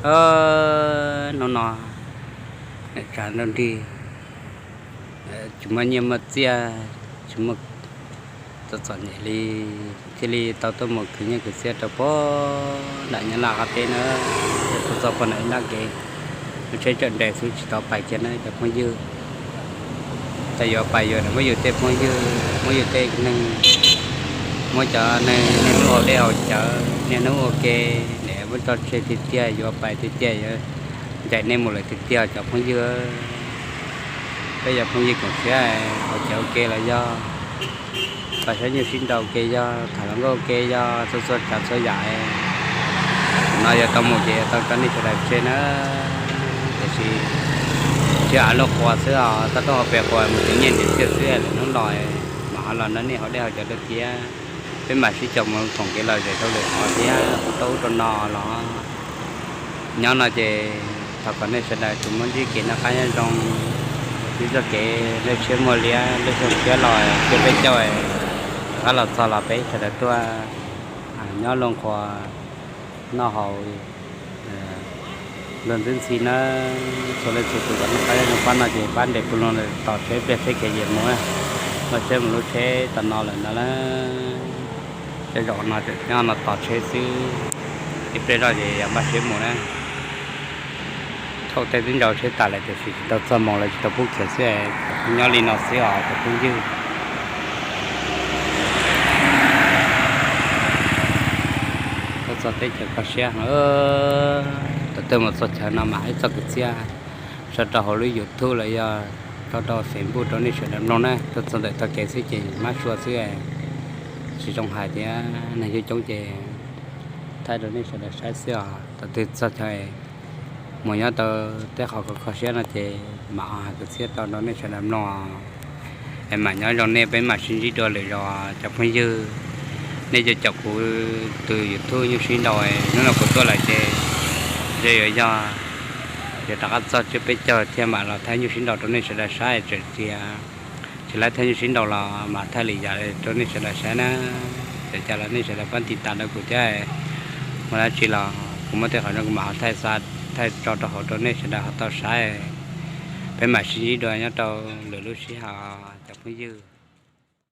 Hnub no tsav nrog nrig, tsis muaj nyiaj muaj txiaj, tsis muaj, txom txom nyem li, thiaj li tau tuaj mus khwv nyiaj khwv txiaj rau pog nram Nyab Laj qab teb na. Tuaj txog pog nram ib nrab kev, lub tsheb tsawm nres xwb tsis tau pais kiag na cov phooj ywg. Cas yuav pais yuav muab yus tej phooj ywg, muab yus tej neeg, muab cov neeg niaj hnub ua dej haus cawv, niaj hnub ua ke, niaj muab tso tseg tiag tiag, yuav pais tiag tiag, yuav ncaim nej mus lawm tiag tiag cov phooj ywg. Peb cov phooj ywg koom siab haus cawv ua ke los yog, pais saib nyuj sib nraus ua ke yog, tham hluas nkauj ua ke yog, txhua txhua tsav txhua yam no yog tau mus ces yog tau tso nej sawv daws tseg na. Tiam sis tsis av luaj quas xwb os, toj roob hauv pes quas mus tiv nyiaj ntim txiaj xwb, lwm hnub los mam ho los nrog nej haus dej haus cawv dua tiag. Peb mam sib caum mus koom kev lom zem rau lwm qhov thiab, ua rau ub rau no los. Nyob no ces thov kom nej sawv daws tsuas muaj ntsib kev noj qab nyob zoo, ntsib txoj kev lej siab muaj liab, lub xyoo tshiab los tsiab peb caug, rov qab los txog los peb sawv daws tuaj nyob luag qhuas noj haus luag ntxwb ntxhi nawb. Txhua leej txhua tus kom noj qab nyob zoo, pab no ces pab ntes pus loos lawm, tos tsheb pliag tsheb khiav ces mus, npaj siab mus lub tsheb tom no lawm ntag lauj. Tej zaum no tseem nyob no tos tsheb xwb, ib pliag zoj ces yog npaj siab mus na. Thaum tej twb nrau tsheb tas lawm tiam sis tsis tau txog moos lawv tsis tau pub khiav xwb, nyob li no xwb os cov phooj ywg. Tuaj txog teb chaws kho siab heev, thaum twg mus txog chaw no mas hais txoj kwv txhiaj tso rau hauv lub YouTube los yog tso rau Facebook rau nej sawv daws mloog na. Tuaj txog ntawm tog kev xwb ces mab sua xwb, tsis zoo hais thiab, neeg coob coob ces thaij rau nej sawv daws saib xwb os. Thaum twg txog chaw mus nyob tau tej qhov kho kho siab no ces mam ho hais kwv txhiaj tso rau nej sawv daws mloog os. Es mam nyob zoo nej, peb mam sib ntsib dua lwm zaus cov phooj ywg. Nej cov caum kuv tus YouTube Nyuj Sib Nraus, hnub no kuv tuaj lawm ces ntshe yuav yog, yuav rov qab txog tsiab peb caug thiaj mam los thaij nyuj sib nraus rau nej sawv daws saib, tseem tias tsis laib thaij nyuj sib nraus los mam thaij lwm yam rau nej sawv daws saib na. Txawm cas los nej sawv daws pab tiv tas rau kuv thiab, muaj dab tsi los kuv muaj tej qhov zoo kuv mam ho thaij xa, thaij tso rau hauv rau nej sawv daws ho tau saib. Peb mam sib ntsib dua nyob rau lwm lub sij hawm cov phooj ywg.